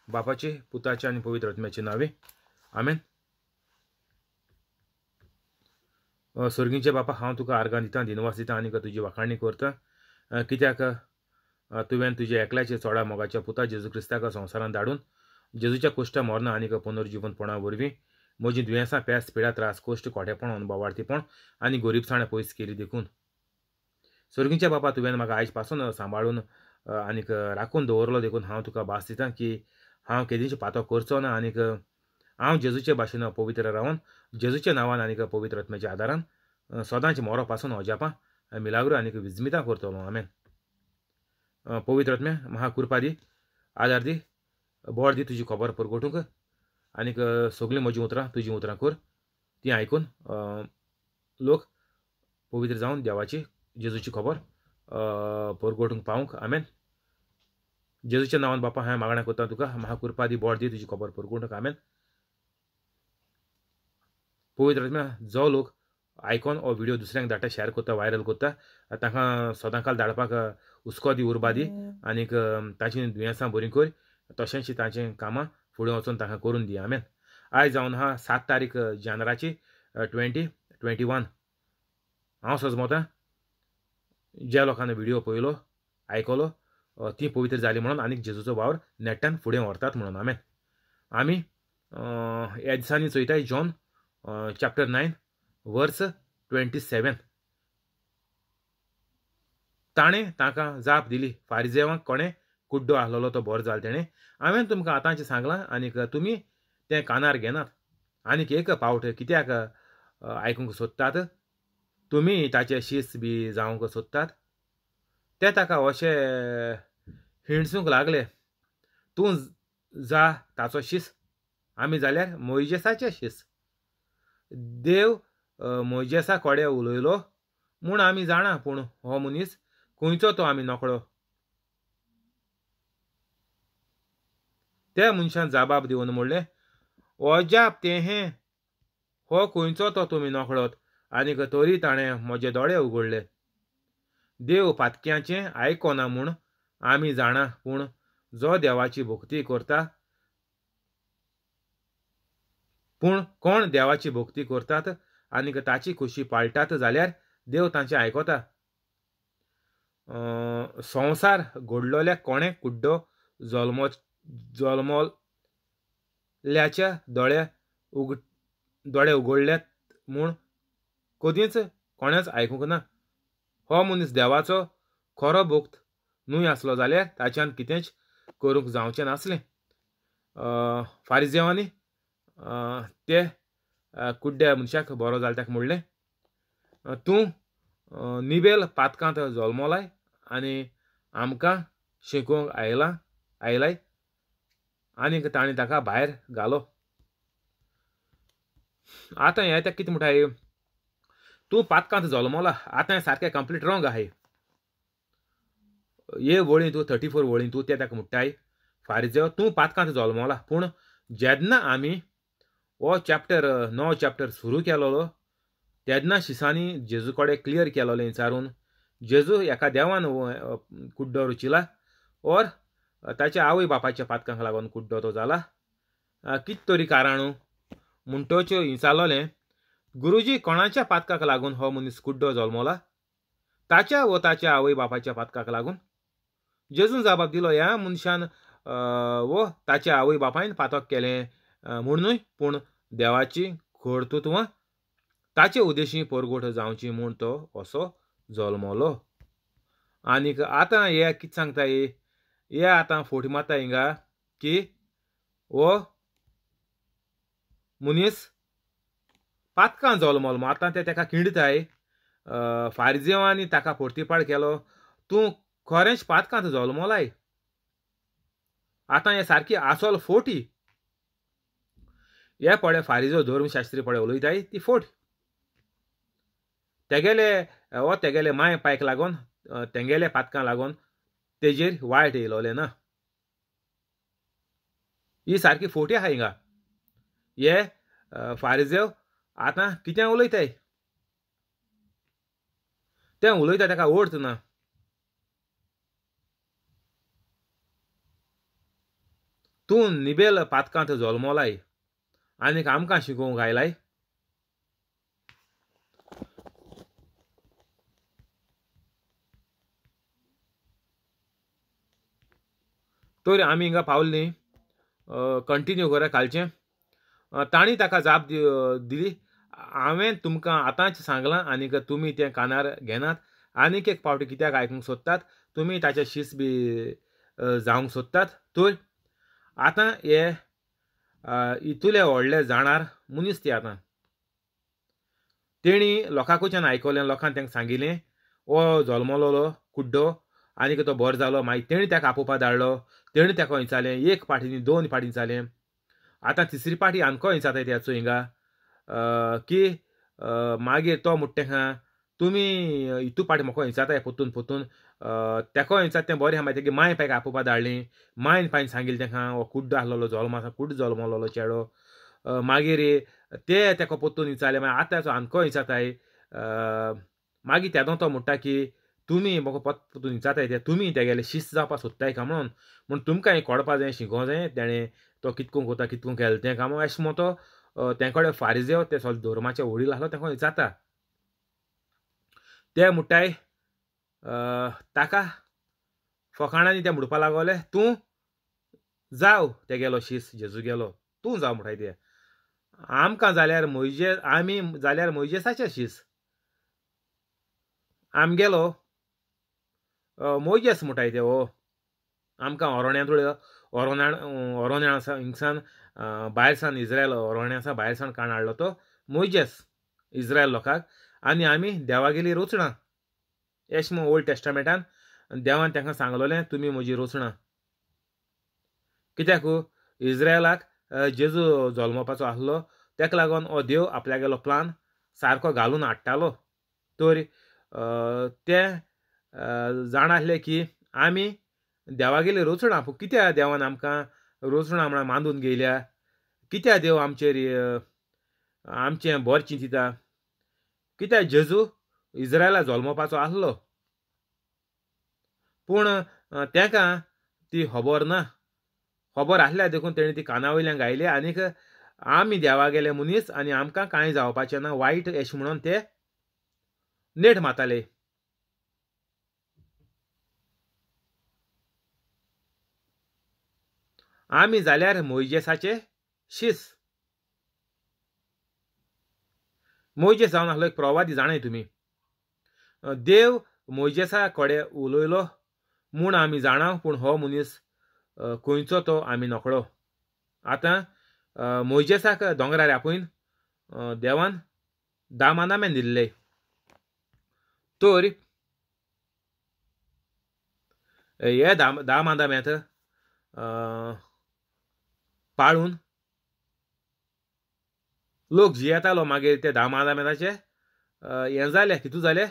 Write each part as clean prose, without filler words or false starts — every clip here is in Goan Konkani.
बापाचे, पुताचे आनी पवित्र आत्म्याचे नावे, आमेन. स्वर्गींचे बापा, हांव तुका आर्गां दिता, दिनवास दिता आनी तुजी वाखाणी करता, कित्याक तुवें तुज्या एकल्याचे चोडा मोगाच्या पुता जेजू क्रिस्ताक संवसारांत धाडून जेजूच्या कोश्टा मरना आनी पुनर्जिवनपणा वरवीं म्हजी दुयेंसां, पेस, पिडा, त्रास, कोश्ट, कोटेपण, अनभावार्थीपण आनी गोरीबसाण पयस केली देखून. स्वर्गींच्या बापा, तुवें म्हाका आयज पासून सांबाळून आनीक राखून दवरलो देखून हांव तुका भास दिता की हांव केदींच पातो करचो ना आनीक हांव जेजूचे भाशेन पवित्र रावन जेजूच्या नांवान आनीक पवित्र आत्म्याच्या आदारान सदांच मोरो पासून अजापां, मिलाग्रो आनीक विजमितां करतलो. आमेन. पवित्र आत्म्या, म्हाका कृपा दी, आदार दी, बोड दी तुजी खबर परगटूंक आनीक सगळीं म्हजीं उतरां तुजीं उतरां कर, तीं आयकून लोक पवित्र जावन देवाची जेजूची खबर परगटूंक पावूंक. आमेन. जेजूच्या नांवान बापा हांवें मागणें करता तुका, म्हाका कृपा दी, बोड दी तुजी खबर परगटूंक. आमेन. पवित्र आत्म्या, जो लोक आयकोन हो व्हिडियो दुसऱ्यांक धाडटा, शेअर करता, व्हायरल करता, तांकां सदांकाल धाडपाक हुस्को दी, उर्बा दी आनीक तांची दुयेंसां बरीं कर, तशेंच तांचें कामां फुडें वचून तांकां करून दी. आमेन. आयज जावन आहा 7 तारीख जानेराची 2021. हांव सजमता ज्या लोकांनी व्हिडियो पळयलो, आयकलो, ती पवित्र जाली म्हणून आनीक जेजूचो वावर नेट्टान फुडें व्हरतात म्हणून. आमेन. आमी ह्या दिसांनी चोयताय जॉन चॅप्टर 9 वर्स 27. ताणें तांकां जाप दिली, फारिजेवांक कोणें कुड्डो आहलोलो तो बरो जालो तेणें, हांवें तुमकां आतांचें सांगलां आनीक तुमी तें कानार घेनात, आनीक एक पावट कित्याक आयकूंक सोदतात? तुमी ताचे शीस बी जावंक सोदतात? ते ताका अशें हिणसूंक लागले, तूं जा ताचो शीस, आमी जाल्यार मोयजेसाचे शीस. देव मोयजेसा कोडे उलयलो म्हूण आमी जाणा, पूण हो मनीस खंयचो तो आमी नकळो. त्या मनशान जाबाब दिवन म्हणलें, अजाप तें हें, हो खंयचो तो तुमी नकळत, आनीक तरी ताणें म्हजे दोळे उगडले. देव पातक्यांचें आयकना म्हूण आमी जाणा, पूण जो देवाची भक्ती करता, पूण कोण देवाची भक्ती करतात आनीक ताची खुशी पाळटात जाल्यार देव तांचें आयकता. संवसार घडलोल्या कोणें कुड्डो जल्मल्याच्या दोळे उगडल्यात म्हूण कदींच कोणेंच आयकूंक ना. हो मनीस देवाचो खरो भक्त न्हय आसलो जाल्यार ताच्यान कितेंच करूंक जावचें नासलें. फारिजेवांनी ते कुड्ड्या मनशाक बरो जालो ताका म्हणलें, तूं निबेल पातकांत जल्मलाय आनी आमकां शिकोवंक आयलाय. आनीक ताणें ताका भायर घालो. आतां हें ताका कितें म्हणटाय, तूं पातकांत जल्मला, आतां हें सारकें कंप्लीट रॉंग आहाय. हे वळी तूं 34 वळी तूं ते ताका म्हणटाय, फारिजेव तूं पातकांत जल्मला. पूण जेन्ना आमी हो चॅप्टर 9 चॅप्टर सुरू केलोलो तेन्ना शिसांनी जेजू कडेन क्लियर केलोलें विचारून, जेजू एका देवान कुड्डो रुचिला और ताच्या आवय बापायच्या पातकांक लागून कुड्डो तो जाला, कित तरी कारण म्हणटोच्यो विचारलोलें, गुरुजी कोणाच्या पातकाक लागून हो मनीस कुड्डो जल्मला, ताच्या वो ताच्या आवय बापायच्या पातकाक लागून? जेजून जाबाब दिलो, ह्या मनशान वो ताच्या आवय बापायन पातक केलें म्हूण न्हय, पूण देवाची कर्तृत्वां ताचे उद्देशी परगट जावची म्हूण तो असो जल्मलो. आनीक आतां हे कितें सांगता, हे आतां फोटी मारता हिंगा की हो मनीस पातकां जल्मलो. आतां ते ताका किंडताय. फारिजेवांनी ताका पोर्तिपाळ केलो, तूं खरेंच पातकांत जल्मलाय. आतां हे सारकी आसल फोटी. हे पळय फारिजो धर्मशास्त्री पळय उलयताय ती फोट. तेगेले वो तेगेले माय पायक लागून, तेंगेले पातकां लागून तेजेर वायट येयलोलें ना. ही सारकी फोटी आहा हिंगा. हे फारिजेव आतां कितें उलयताय तें उलयता ताका अर्थ ना. तूं तूं निबेल पातकांत जल्मलाय आनीक आमकां शिकोवंक आयलाय. तर आमी हिंगा पावली कंटिन्यू करा कालचें. तांणी ताका जाप दिली, हांवें तुमकां आतांच सांगलां आनीक तुमी तें कानार घेनात. आनीक एक पावटी कित्याक आयकूंक सोदतात? तुमी ताचे शीस बी जावंक सोदतात. तर आतां हे इतुले व्हडले जाणार मनीस ते आतां तेणी लोकांकडच्यान आयकलें, लोकांक तांकां सांगिलें हो जल्मलोलो कुड्डो आनीक तो बरो जालो. मागीर तेणी ताका आपोवपा धाडलो, तेणी ताका विचारलें, एक पाटी न्ही दोन पाटी विचारलें, आतां तिसरी पाटी आमकां विचारता त्याचो हिंगा की मागीर तो म्हणटा तेका तुमी इतू पाटी म्हाका विचारताय पोत्तून पोत्तून. तेका विचारता तें बरें आहा. मागीर तेगे माय पायक आपोवपा धाडली, मायन पायन सांगिल्लें तेका हो कुड्डो आसलेलो जल्म आसा, कुड्डो जल्मलोलो चेडो. मागीर ते तेका पोत्तून विचारलें, मागीर आतां आमकां विचारताय. मागीर तेदो तो म्हणटा की तुमी म्हाका पोत्तून विचारताय ते तुमी तेगेले शिस्त जावपा सोदताय काय म्हणून, म्हूण तुमकां हें कळपा जाय, शिकोवंक जाय तेणें तो कितकोन कोता कितकोन केलें तें काय म्हणून. अशें म्हूण तो तें कडेन फारिजेव ते सगळे धर्माचे वडील आसलो तेका विचारता. ते म्हणटाय ताका फकाणांनी ते म्हणपा लागले, तूं जाव तेगेलो शीस जेजू गेलो, तूं जाव म्हणटाय ते. आमकां जाल्यार मोयजे, आमी जाल्यार मोयजेसाचे शीस, आमगेलो मोयजेस म्हणटाय ते. हो आमकां ओरोण्यांत ओरोण्या आसा हिंगसान भायर सान इज्रायल ओरोण्या आसा भायर सान काण हाडलो तो मोयजेस इज्रायल लोकांक, आनी आमी देवागेली रोचणां. एश म्हूण ओल्ड टेस्टामेंटान देवान तांकां सांगलोलें तुमी म्हजी रोचणां. कित्याक इज्रायलाक जेजू जल्मपाचो आसलो, ताका लागून हो देव आपल्यागेलो प्लान सारको घालून हाडटालो. तर ते जाणा आसले की आमी देवागेली रोचणां, पूण कित्याक देवान आमकां रोचणां म्हळ्यार मांदून घेयल्या, कित्याक देव आमचेर आमचें बरें चिंतिता, कित्याक जेजू इज्रायला जल्मपाचो आसलो. पूण तांकां ती खबर ना, खबर आसल्या देखून तेणी ती काना वयल्यान गायली आनीक आमी देवागेले मनीस आनी आमकां कांय जावपाचें ना वायट अशें म्हणून ते नेट मारताले. आमी जाल्यार मोयजेसाचे शीस. मोयजेस जावन आसलो एक प्रवादी, जाणाय तुमी. देव मोयजेसा कडेन उलयलो म्हूण आमी जाणा, पूण हो मनीस खंयचो तो आमी नकळो. आतां मोयजेसाक दोंगरार आपोवन देवान दामानामेन दिल्ले. तर हे दामानाम्यांत पाळून लोक जियेतालो. मागीर ते दामानामेनाचे हें जालें, कितू जालें,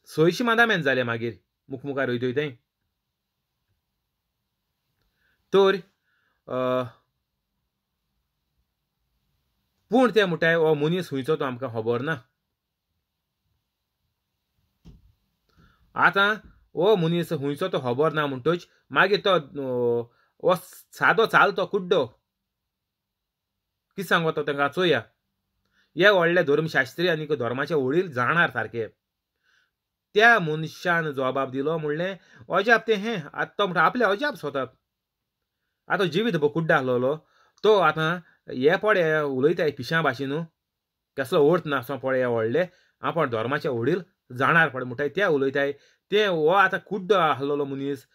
600 मादामेन जालें मागीर मुखमुखार वयतय तें. तर पूण ते म्हणटाय हो मनीस खंयचो तो आमकां खबर ना. आतां हो मनीस खंयचो तो खबर ना म्हणटच मागीर तो हो सादो चालतो कुड्डो कितें सांगो तो तांकां चोया. हे व्हडले धर्मशास्त्री आनी धर्माचे वडील जाणार सारके. त्या मनशान जबाब दिलो, म्हणलें अजाप तें हें. आतां तो म्हणटा आपलें अजाप स्वता. आतां जिवीत कुड्डो आसलेलो तो आतां हे पळय उलयताय पिशां भाशेन, कसलो अर्थ नासो पळय हे व्हडले आपण धर्माचे वडील जाणार पळय म्हणटाय ते उलयताय. ते हो आतां कुड्डो आसलेलो मनीस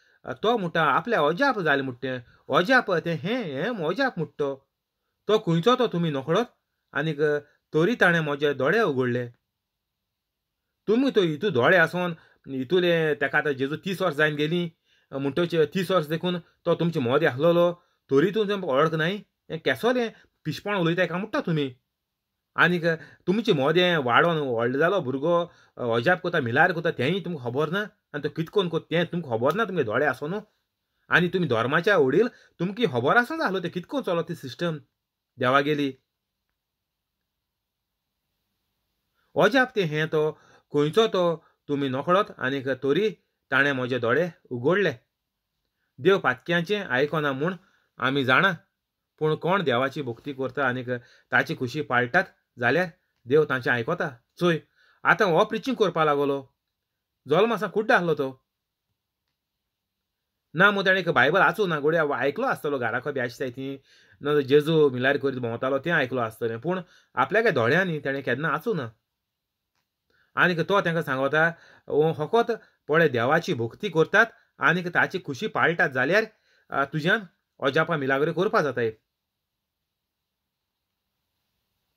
तो म्हणटा आपल्या अजाप जालें म्हणटा तें, अजाप तें हें हें अजाप म्हणटा तो खंयचो तो तुमी नकळत, आनीक तरी ताणें म्हजे दोळे उगडले. तुमी तो हितू दोळे आसून हितूले ताका आतां जेजू 30 वर्सां जायन गेलीं म्हणटच 30 वर्सां देखून तो तुमचे मदें आसलेलो तरी तुमचें वळख नाय, हें केसोलें पिशपण उलयताय काय म्हणटा तुमी. आनीक तुमचे मदें वाडोन व्हडलो जालो भुरगो अजाप कोता मिलार कोता तेंय तुमकां खबर ना, आनी तो कितकोन कोता तें तुमकां खबर ना, तुमगे दोळे आसून न्हू. आनी तुमी धर्माच्या वडील तुमकां खबर आसून जालो तें कितकोन चलो ती सिस्टम देवागेली. अजाप तें हें तो खंयचो तो तुमी नकळत, आनीक तरी ताणें म्हजे दोळे उगडले. देव पातक्यांचें आयकना म्हूण आमी जाणा, पूण कोण देवाची भक्ती करता आनीक ताची खुशी पाळटात जाल्यार देव तांचें आयकता. चोय आतां हो प्रिचींग करपा लागलो, जल्म आसा कुड्डो आसलो तो ना मू, ताणें बायबल आसूं ना गोडया आयकलो आसतलो, घराको बी आसताय ती ना जेजू मिलार करीत भोंवतालो तें आयकलो आसतलें, पूण आपल्याक दोळ्यांनी ताणें केन्ना आसूं ना. आनीक तो तांकां सांगता फकत पळय देवाची भक्ती करतात आनीक ताची खुशी पाळटात जाल्यार तुज्यान अजापां मिलाग्रो करपा जाताय.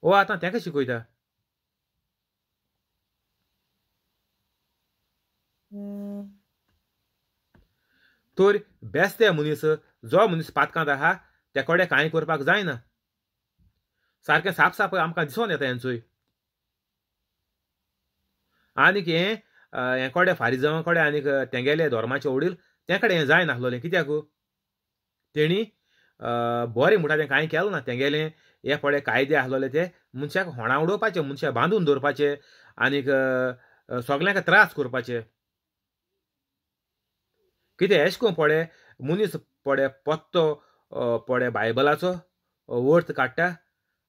ओ आतां तांकां शिकयता. तर बेस्ते मनीस जो मनीस पातकांत आहा ते कडेन कांय करपाक जायना, सारकें साप साप आमकां दिसोन येता हेंचोय. आनीक हें हें कडेन फारिजांवा कडेन आनीक तेंगेले धर्माचे वडील ते कडेन हें जायनासलोलें, कित्याक तेणी बरें म्हणटा तें कांय केलें ना. तेंगेलें हे पळय कायदे आसलोले ते मनशाक होणा उडोवपाचे, मनशाक बांदून दवरपाचे आनीक सगल्यांक त्रास करपाचे. कितें एश कोन पळय मनीस पळय पत्तो पळय बायबलाचो अर्थ काडटा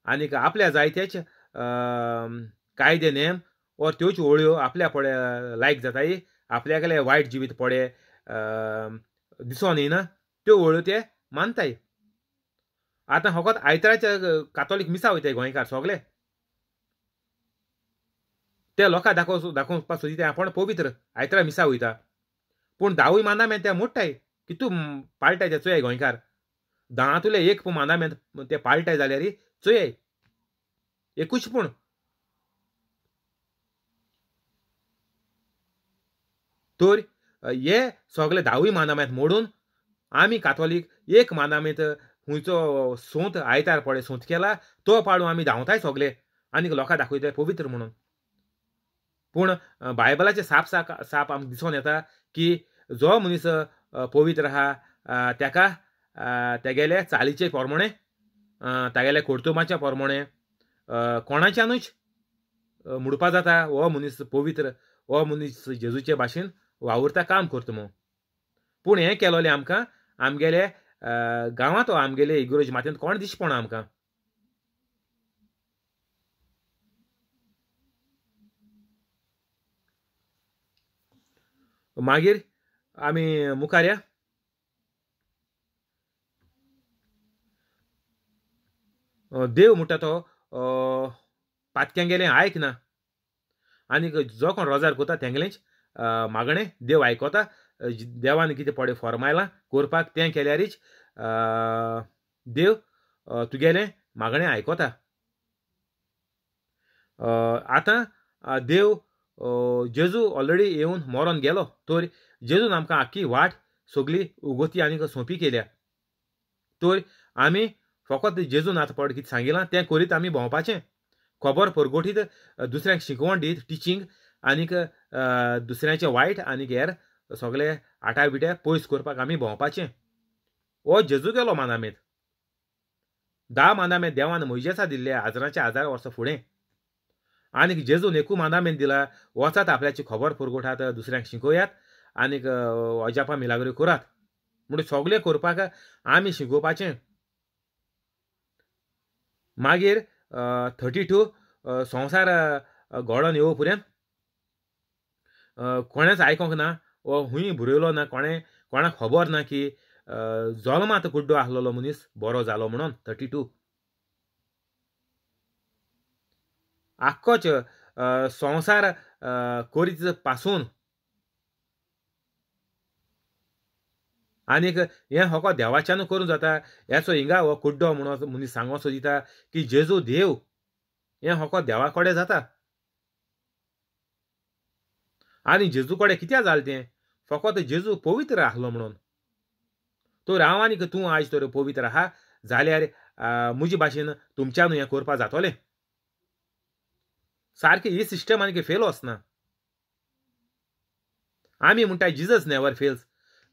आनीक आपल्या जायतेच कायदे नेम और त्योच ओळ्यो आपल्या पळय लायक जाताय, आपल्याकडे वायट जिवीत पळय दिसोन येना त्यो ओळ्यो ते मानताय. आतां फकत आयताराच्या कातोलीक मिसा वयताय गोंयकार सगळे, ते लोकां दाखोवपाक सोदिताय आपूण पवित्र आयतारा मिसा वयता, पूण धावूय मानामेंत ते मोडटाय. कितू पाळटाय ते चोयाय गोंयकार, धांतुले एक मानामेंत ते पाळटाय जाल्यार चोयाय एकूच. पूण तर हे सगळे धावूय मानामेंत मोडून आमी कातोलीक एक मानामेंत खंयचो सोंत आयतार पळय सोंत केला तो पाळून आमी धांवताय सगळे आनीक लोकां दाखयताय पवित्र म्हणून. पूण बायबलाचे साप साप साप आमकां दिसोन येता की जो मनीस पवित्र आहा ताका तेगेले चालीचे प्रमाणे तागेले कर्तुबाच्या प्रमाणे कोणाच्यानूच म्हणपा जाता हो मनीस पवित्र, हो मनीस जेजूचे भाशेन वावुरता काम करता म्हूण. पूण हें केलोलें आमकां आमगेले गांवांत आमगेले इगर्ज मातयेंत कोण दिश्टी पडना आमकां. मागीर आमी मुखार या. देव म्हणटा तो पातक्यांगेलें आयकना आनीक जो कोण रोजार करता तेंगेलेंच मागणें देव आयकता. देवान कितें पळय फॉर्मायलां करपाक तें केल्यारीच देव तुगेलें मागणें आयकता. आतां देव जेजू ऑलरेडी येवन मरोन गेलो, तर जेजून आमकां आख्खी वाट सगळी उगती आनीक सोंपी केल्या. तर आमी फकत जेजून आतां पळय कितें सांगिलां तें करीत आमी भोंवपाचें, खबर परगोटीत दुसऱ्यांक शिकवण दीत टिचींग आनीक दुसऱ्यांचें वायट आनीक हेर सगळे आटा बिटे पयस करपाक आमी भोंवपाचें. हो जेजू गेलो मानामेंत, 10 मानामेंत देवान मोयजेसा दिल्ले हजारांचे हजार वर्सां फुडें, आनीक जेजून एकू मानामेंत दिला वचात आपल्याची खबर पुरगोठात दुसऱ्यांक शिकोयात आनीक अजापां मिलाग्रो करात. म्हणून सगळें करपाक आमी शिकोवपाचें. मागीर 32 संवसार घडोवन येवो पर्यंत कोणेंच आयकोंक ना वो हुंय बरयलो ना, कोणें कोणाक खबर ना की जल्मांत कुड्डो आसलेलो मनीस बरो जालो म्हणून. 32 आख्खोच संवसार करीत पासून आनीक हें फकत देवाच्यानू करूं जाता. हेचो हिंगा हो कुड्डो म्हणून मनीस सांगो सोदिता की जेजू देव, हें फकत देवा कडेन जाता. आनी जेजू कडेन कित्याक जालें तें, फकत जेजू पवित्र आसलो म्हणून. तर हांव आनीक तूं आयज तर पवित्र आहा जाल्यार म्हजे भाशेन तुमच्यानू हें करपाक जातलें. सारकी ही सिस्टम आनीक फेल वचना. आमी म्हणटाय जिजस नेवर फेल्स,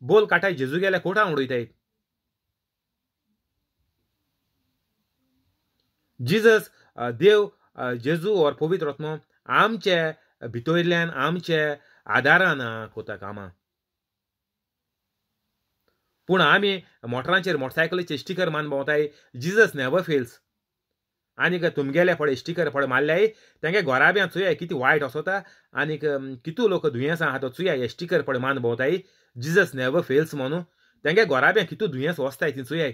बोल काटाय जेजू गेल्या कोटा उडयताय. जिजस देव जेजू और पवित्र आत्मो आमचे भितरल्यान आमचे आदारान कोता कामां. पूण आमी मोटरांचेर मोटरसायकलीचेर स्टिकर मारून भोंवताय जिजस नेवर फेल्स. आनीक तुमगेले पळय स्टिकर पळय मारल्याय तेंगे घोराब्यां चोयाय कितें वायट आसता आनीक कितू लोक दुयेंसां आहा तो चोयाय हे स्टिकर पळय मारून भोंवताय जिजस नेवर फेल्स म्हणून. तेंगे घोराब्यां कितू दुयेंस वचताय ती चोयाय,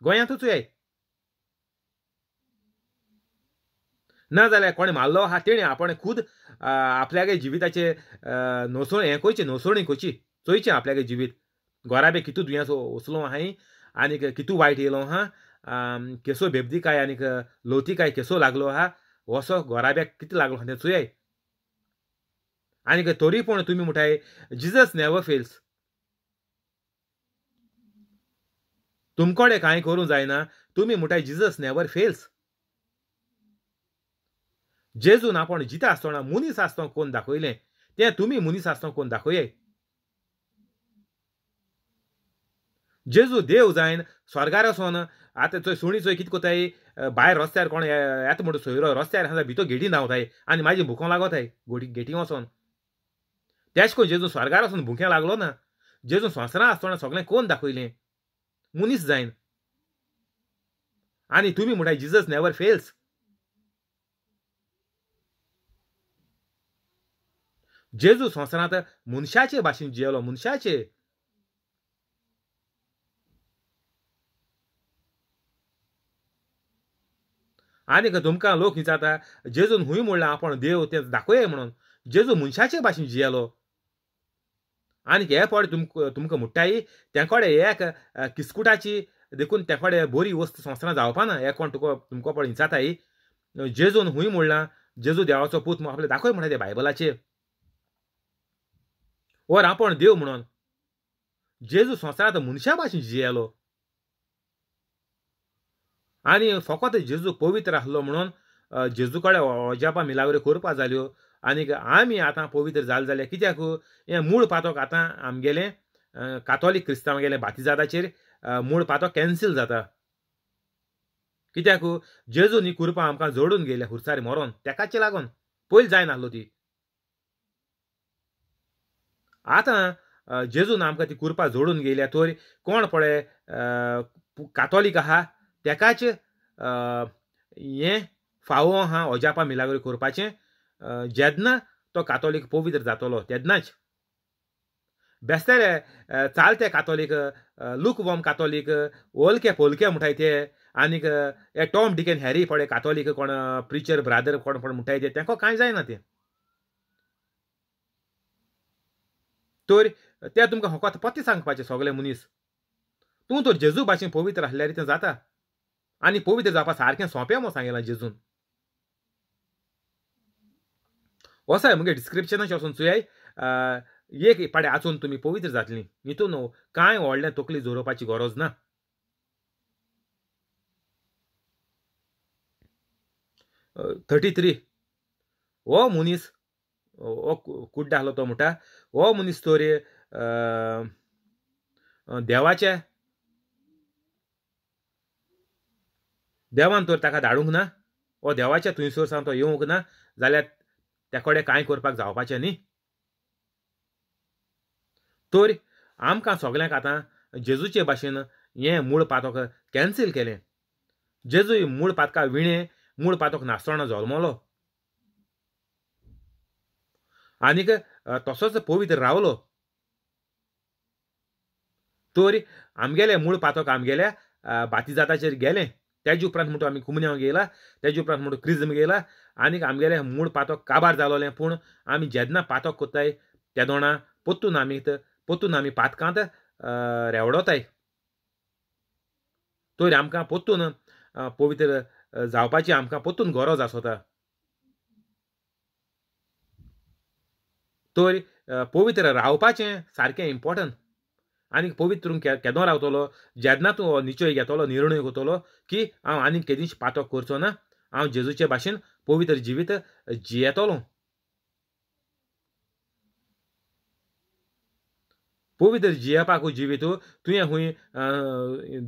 गोंयांतूच चोयाय. ना जाल्यार कोणें मारलो आहा तेणें आपण खूद आपल्यागे जिविताचे नोसोण हें करचें, नोसोणी करची, चोयचें आपल्यागे जिवीत घोराबे कितू दुयेंस वचलो आहाय आनीक कितू वायट येयलो आहा, केसो बेबदीकाय आनीक लोतिकाय केसो लागलो आहा, वसो घोराब्याक कितें लागलो आहा तें चोयाय. आनीक तरी पूण तुमी म्हणटाय जिजस नेवर फेल्स. तुमकडे कांय करूंक जायना, तुमी म्हणटाय जिजस नेवर फेल्स. जेजून आपूण जिता आसतना मनीस आसतना कोण दाखयलें तें तुमी मनीस आसतना कोण दाखयाय. जेजू देव जायन स्वर्गार वचोन आतां चोय सुणी चोय कितें कोताय भायर रस्त्यार कोण येता म्हणटा सोयरो रस्त्यार आसा भितर गेटी धांवताय आनी मागीर भुकों लागोताय गेटी वचोन. तेश कोन जेजू स्वर्गार वचोन भुकें लागलो ना. जेजू संवसारांत आसतना सगळें कोण दाखयलें मनीस जायन. आनी तुमी म्हणटाय जिजस नेवर फेल्स. जेजू संवसारांत मनशाचे भाशेन जियेलो, मनशाचे. आनीक तुमकां लोक विचारता जेजून हुंय म्हणलां आपूण देव तें दाखोवया म्हणून. जेजू मनशाचे भाशेन जियेलो. आनीक हे पळय तुमकां म्हणटाय ते कडेन एक किस्कुटाची देखून ते कडेन बरी वस्त संवसारांत जावपा ना. हे कोण तुका तुमकां पळय विचारताय जेजून हुंय म्हणलां जेजू देवाचो पूत म्हूण आपलें दाखय म्हणटा ते बायबलाचेर वर आपूण देव म्हणून. जेजू संवसारांत मनशा भाशेन जियेलो आनी फकत जेजू पवित्र आसलो म्हणून जेजू कडेन अजापां मिलाग्रो करपा जाल्यो. आनीक आमी आतां पवित्र जाले जाल्यार कित्याक हें मूळ पातक आतां आमगेलें कातोलीक क्रिस्तांवागेलें बातिजादाचेर मूळ पातक कॅन्सील जाता. कित्याक जेजून ही कुरपां आमकां जोडून गेल्या खुर्सार मरोन तेकाच लागून पयलीं जायनासलो ती. आतां जेजून आमकां ती कुरपां जोडून गेल्या तर कोण पळय कातोलीक आहा तेकाच हें फावो आहा अजापां मिलाग्रो करपाचें. जेन्ना तो कातोलीक पवित्र जातलो तेन्नाच. बेस्तेले चालते कातोलीक लुकवॉर्म कातोलीक ओलके पोलके म्हणटाय ते आनीक हे टॉम डिक एंड हॅरी पळय कातोलीक कोण प्रिचर ब्रादर कोण कोण म्हणटाय ते तेंका कांय जायना तें. तर ते तुमकां फकत पत्ते सांगपाचें सगळे मनीस तूं तर जेजू भाशेन पवित्र आसल्यार तें जाता. आनी पवित्र जावपा सारकें सोंपें म्हूण सांगिलां जेजून. वसाय मुगे डिस्क्रिप्शनाचेर वचून चोयाय एक पाडे आचून तुमी पवित्र जातलीं. हितून कांय व्हडलें तकली जोरोवपाची गरज ना. 33 हो मनीस हो कुड्डो आसलो तो म्हणटा हो मनीस तर देवाचे देवान तर ताका धाडूंक ना, हो देवाच्या थंयसर सावन तो येवंक ना जाल्यार त्या कडेन कांय करपाक जावपाचें न्ही. तर आमकां सगल्यांक आतां जेजूचे भाशेन हें मूळ पातक कॅन्सील केलें. जेजू मूळ पातका विणें मूळ पातक नासतना जल्मलो आनीक तसोच पवित्र रावलो. तर आमगेलें मूळ पातक आमगेल्या बातिजाताचेर गेलें. तेजे उपरांत म्हणटा आमी कुमन्यांव गेला, तेजे उपरांत म्हणटा क्रिज्म गेला आनीक आमगेलें मूळ पातक काबार जालोलें. पूण आमी जेन्ना पातक कोत्ताय तेदोणा पोत्तून आमी पातकांत रेवडोताय. तर आमकां पोत्तून पवित्र जावपाची आमकां पोत्तून गरज आसता. तर पवित्र रावपाचें सारकें इम्पोर्टंट. आनी पवित्र केदो रावतलो जेन्ना तूं निश्चय घेतलो निर्णय घेतलो की हांव आनीक केदींच पातक करचो ना, हांव जेजूचे भाशेन पवित्र जिवीत जियेतलो. पवित्र जियेवपाक जिवीत तुवें खूंय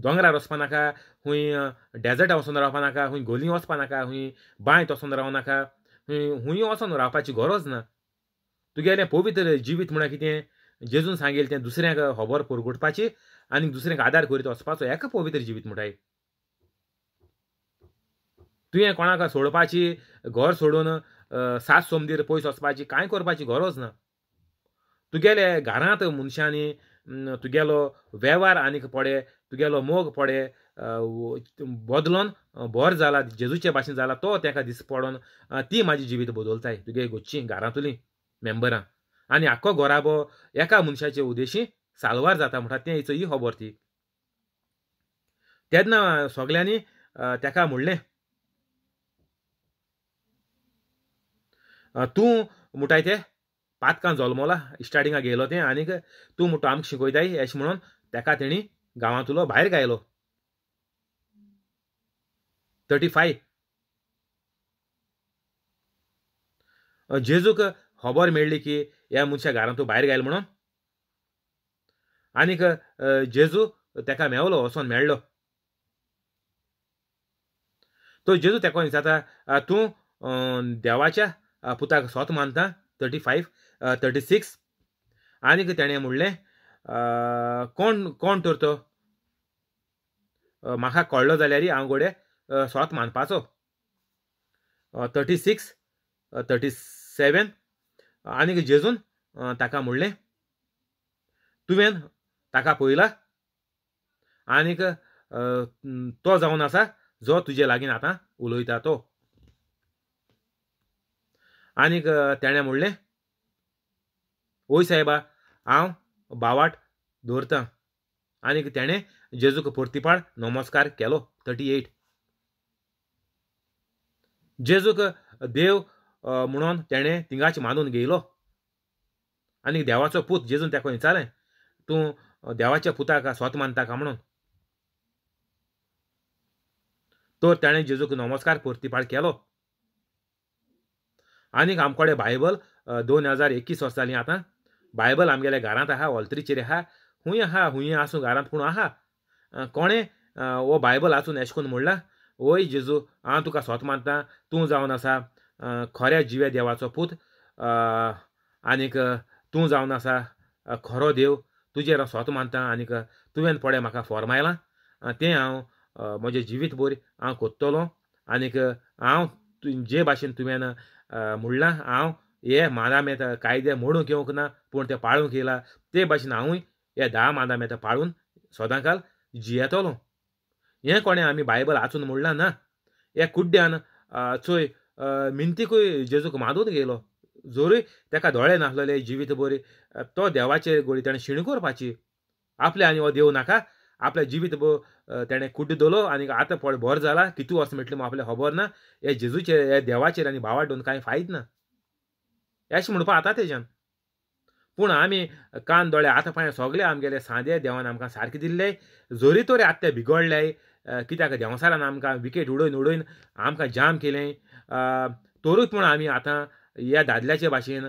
दोंगरार वचपा नाका, खूंय डेजर्टा वचून रावपा नाका, खूंय गोली वचपा नाका, खूंय बांयत वचून रावं नाका, खूंय वचून रावपाची गरज ना. तुगेलें पवित्र जिवीत म्हळ्यार कितें जेजून सांगेल तें दुसऱ्यांक खबर परगुटपाची आनी दुसऱ्यांक आदार करीत वचपाचो एका पवित्र जिवीत म्हणटाय. तुवें कोणाक सोडपाची, घर सोडून 7 सोमदीर पयस वचपाची कांय करपाची गरज ना. तुगेले घरांत मनशांनी तुगेलो वेव्हार आनीक पडे, तुगेलो मोग पडे बदलोन बरो जाला, जेजूचे भाशेन जाला, तो तेका दीस पडोन ती म्हाजी जिवीत बदलताय. तुगे गोच्ची घरांतली मेंबरां आनी आख्खो घराबो एका मनशाचे उद्देशी साल्वार जाता म्हणटा तें हिचो ही खबर ती. तेन्ना सगल्यांनी तेका म्हणलें, तूं म्हणटाय तें पातकां जल्मला स्टार्टिंगाक गेलो तें आनीक तूं म्हणटा आमकां शिकयताय अशें म्हणून तेका तेणी गांवांतलो भायर गायलो. 35 जेजूक खबर मेळ्ळी की ह्या मनशा घरांतूं भायर गायल म्हणून आनीक जेजू तेका मेवलो, वचोन मेळ्ळो. तो जेजू तेका विचारता, तूं देवाच्या पुताक सोत मानता? 35 36 आनीक तेणें म्हणलें, कोण कोण तर तो म्हाका कळ्ळो जाल्यार हांव घोडे सोत मानपाचो. 36 37 आनीक जेजून ताका म्हणलें, तुवें ताका पळयला आनीक तो जावन आसा जो तुजे लागीं आतां उलयता तो. आनीक तेणें म्हणलें, ओय सायबा, हांव बावाट दवरतां. आनीक तेणें जेजूक परतिपाळ नमस्कार केलो. 38 जेजूक देव म्हणून तेणें तिंगाच मानून घेयलो आनी देवाचो पूत जेजून तेका विचारलें, तूं देवाच्या पुताक सोत मानता का म्हणून. तर तेणें जेजूक नमस्कार परतिपाळ केलो. आनीक आमकडे बायबल 2021 वर्सां जालीं आतां. बायबल आमगेल्या घरांत आहा, ऑल्तरीचेर आहा, खूंय आहा, खूंय आसूं घरांत पूण आहा. कोणें हो बायबल आसून एशें करून म्हणलां, ओय जेजू हांव तुका सोत मानता, तूं जावन आसा खऱ्या जिव्या देवाचो पूत आनीक तूं जावन आसा खरो देव, तुजेर हांव सोत मानता आनीक तुवें पळय म्हाका फॉर्मायलां तें हांव म्हजें जिवीत भर हांव कोत्तलो आनीक हांव जे भाशेन तुवें म्हणलां हांव हे मादामेत कायदे मोडूंक येवंक ना पूण ते पाळूंक येयला, ते भाशेन हांवूय हे 10 मादामेत पाळून सदांकाल जियेतलो. हें कोणें आमी बायबल वाचून म्हणलां ना. ह्या कुड्ड्यान चोय मिनतीकूय जेजूक मानून गेलो, जोरूय तेका दोळे नासलेले जिवीत बरी तो देवाचे गोळी तेणें शिण करपाची आपले आनी हो देव नाका आपल्या जिवीत तेणें कुड्डो दवरलो आनी आतां पळय बरो जाला, कितू वर्सां मेळटलें म्हूण आपल्याक खबर ना. हे जेजूचेर हे देवाचेर आनी भावार्थ दवरून कांय फायद ना अशें म्हणपा आतां तेज्यान. पूण आमी कान दोळे हात पांय सगळे आमगेले सांदे देवान आमकां सारके दिल्ले, जोरी तरी आतां ते बिगडले कित्याक देंवसारान आमकां विकेट उडोवन उडोवन आमकां जाम केलें, तरूय पूण आमी आतां ह्या दादल्याचे भाशेन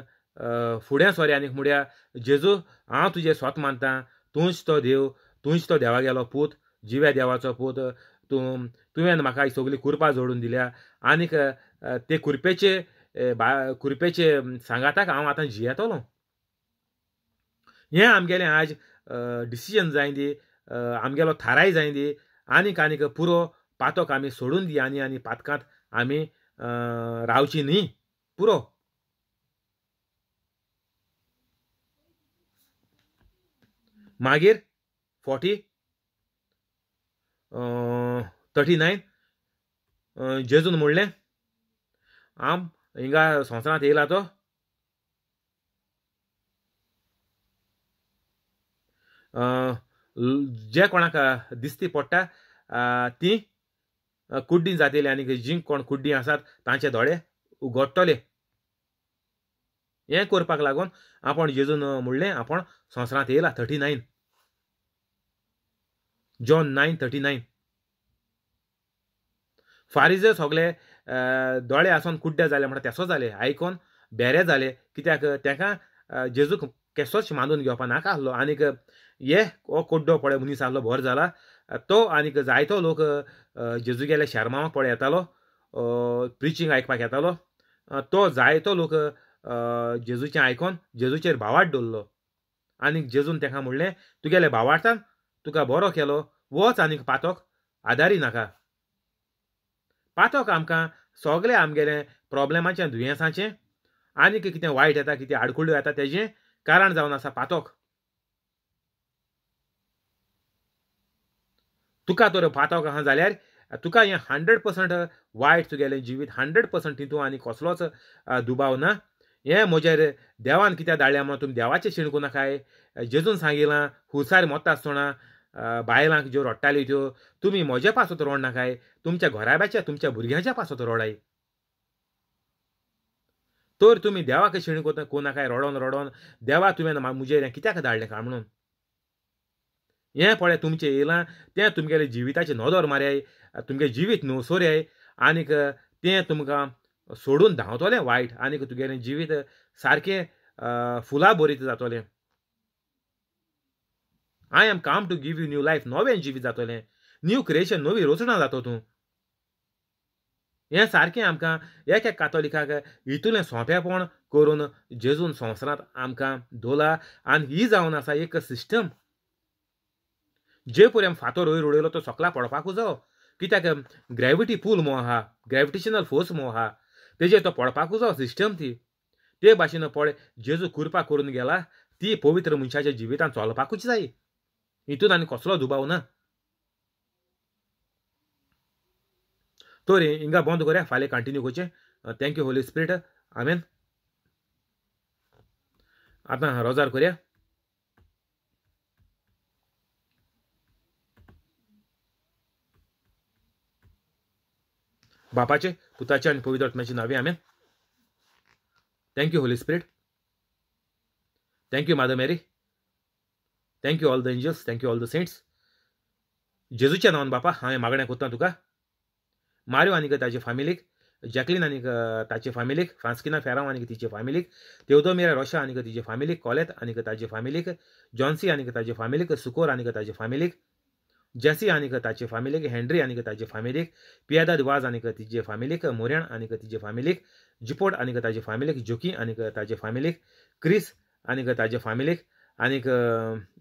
फुडें सोरे आनीक म्हणया, जेजू हांव तुजें सोत मानता, तूंच तो देव, तूंच तो देवा गेलो पूत, जिव्या देवाचो पूत, तूं तुवें म्हाका ही सगळी कुरपा जोडून दिल्या आनीक ते कुरपेचे कुरपेचे सांगाताक हांव आतां जियेतलो. हें आमगेलें आज डिसिजन जाय दी, आमगेलो थाराय जाय दी आनीक आनीक पुरो पातक आमी सोडून दी आनी आनी पातकांत आमी रावची न्ही पुरो. मागीर 40 39 जेजून म्हणलें, आम हिंगा संवसारांत येयला तो जे कोणाक दिसती पडटा ती कुड्डी जातली आनी जी कोण कुड्डी आसात तांचे दोळे उगडटले. हें करपाक लागून आपण जेजून म्हणलें आपण संवसारांत येयला. 39 जॉन 9:39 फारीजे सगळे दोळे आसून कुड्डे जाले म्हणटा तेसो जाले, आयकोन बेरे जाले कित्याक तेका जेजूक केसोच मानून घेवपा नाका आसलो. आनीक ये हो कुड्डो पळय मनीस आसलो बरो जाला तो, आनीक जायतो लोक जेजूगेल्या शेर्मांवाक पळय येतालो, प्रिचींग आयकपाक येतालो, तो जायतो लोक जेजूचें आयकोन जेजूचेर भावार्थ दवरलो आनीक जेजून तेका म्हणलें, तुगेल्या भावार्थान तुका बरो केलो, वच आनीक पातोक आदारी नाका. पातोक आमकां सगळें आमगेलें प्रोब्लेमाचें, दुयेंसाचें आनीक कितें वायट येता, कितें आडखळ्यो येता तेजें कारण जावन आसा पातोक. तुका तर पातोक आहा जाल्यार तुका हें 100% वायट तुगेलें जिवीत, 100% तितूंत आनी कसलोच दुबाव ना. हें म्हजेर देवान कित्याक धाडल्या म्हणून तुमी देवाचें शिणकूं नाकाय. जेजून सांगिलां हुसार मोत्ता आसतना बायलांक ज्यो रडटाल्यो त्यो, तुमी म्हजे पासत रोड नाकाय, तुमच्या घराब्याच्या तुमच्या भुरग्यांच्या पासत रोडाय. तर तुमी देवाक शिणकूं नाकाय रडोन रडोन, देवा तुवें म्हजेर हें कित्याक धाडलें काय म्हणून. हें पळय तुमचें येयलां तें तुमगेलें जिविताचें नदर मारयाय, तुमगेलें जिवीत नवसोरयाय आनीक तें तुमकां सोडून धांवतलें वायट आनीक तुगेलें जिवीत सारकें फुलां भरीत जातलें. I am come to give you new life, नवें जिवीत जातलें, न्यू क्रिएशन, नवी रचना जातो तूं. हें सारकें आमकां एक एक कातोलिकाक हितूलें सोंपेपण करून जेजून संवसारांत आमकां दवरला आनी ही जावन आसा एक सिस्टम. जे पर्यंत फातर वयर उडयलो तो सकला पडपाकूच जावो, कित्याक ग्रॅविटी पूल मो आहा, ग्रॅविटेशनल फोर्स मो आहा, तेजेर तो पडपाकूच जावो सिस्टम ती. ते भाशेन पळय जेजू कृपा करून गेला ती पवित्र मनशाच्या जिवितांत चलपाकूच जाय, हितून आनी कसलो दुबाव ना. तर हिंगा बंद करया, फाल्यां कंटिन्यू करचें. Thank you Holy Spirit, आमेन. आतां रोजार करया. बापाचे, पुताचे आनी पवित्र आत्म्याचे नांवे, आमेन. Thank you Holy Spirit, thank you Mother Mary, thank you all the angels, thank you all the saints. जेजूच्या नांवान बापा हांवें मागणें करता तुका, मारियो आनीक ताजे फामिलीक, जॅकलीन आनीक ताचे फामिलीक, फ्रांस्किना फेरांव आनीक तिचे फामिलीक, तेवदोमिरा रोशा आनीक तिजे फामिलीक, कॉलेत आनीक ताजे फामिलीक, जॉन्सी आनीक ताजे फामिलीक, सुकोर आनीक ताजे फामिलीक, जेसी आनीक ताचे फामिलीक, हेनरी आनीक ताजे फामिलीक, पियादाद वाज आनीक तिजे फामिलीक, मोरेण आनीक तिजे फामिलीक, जिपोट आनीक ताजे फामिलीक, जोकी आनीक ताजे फामिलीक, क्रिस आनीक ताजे फामिलीक आनीक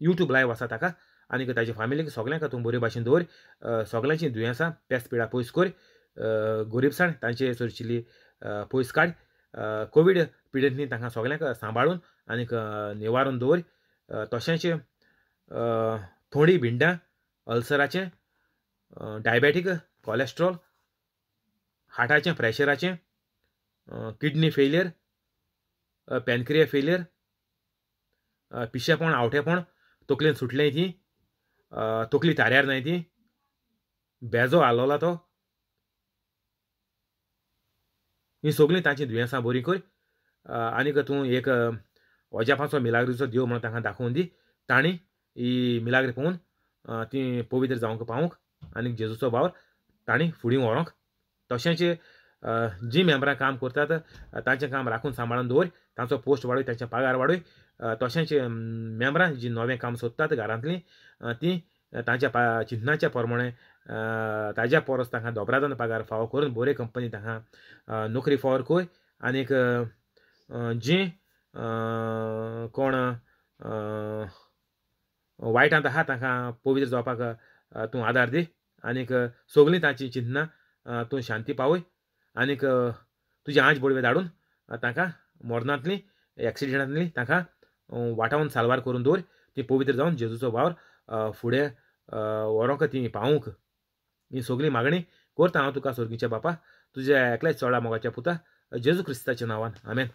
यूट्यूब लायव आसा ताका आनीक ताजे फामिलीक, सगल्यांक तूं बरे भाशेन दवर, सगल्यांची दुयेंसां पेस पिडा पयस कर, गोरीबसाण तांचे सरशिल्ली पयस काड, कोवीड पिडेंतनी तांकां सगल्यांक सांबाळून आनीक निवारून दवर. तशेंच थोडी भिंडां, अल्सराचें, डायबेटीक, कॉलेस्ट्रॉल, हार्टाचें, प्रेशराचें, किडनी फेलियर, पॅनक्रिया फेलियर, पिशेपण, आवटेपण, तकलेन सुटलें ती, तकली ताऱ्यार नाय ती, बेजो आलोला तो, ही सगळीं तांची दुयेंसां बरीं कर. आनीक तूं एक अजापाचो मिलाग्रीचो देव म्हणून तांकां दाखोवन दी, तांणी ही मिलाग्री पळोवन ती पवित्र जावंक पावूंक आनी जेजूचो वावर तांणी फुडें व्हरूंक. तशेंच जी मेंबरां काम करतात तांचें काम राखून सांबाळून दवर, तांचो पोस्ट वाडय, तांचे पगार वाडय. तशेंच मेंबरां जी नवें काम सोदतात घरांतलीं तीं तांच्या चिंतनाच्या प्रमाणे ताज्या परस तांकां दोबरादान पगार फावो करून बरे कंपनी तांकां नोकरी फावो कर. आनीक जीं कोण वायटांत आहा तांकां पवित्र जावपाक तूं आदार दी आनीक सगळीं तांची चिंतनां तूं शांती पावय आनीक तुजी आंज बडवे धाडून तांकां मरणांतली, एक्सिडेंटांतली तांकां वाटावन साल्वार करून दवर, ती पवित्र जावन जेजूचो वावर फुडें व्हरूंक ती पावूंक. ही सगळी मागणी करता हांव तुका सर्गीच्या बापा, तुज्या एकल्याच चोडा मोगाच्या पुता जेजू क्रिस्ताच्या नांवान, आमेन.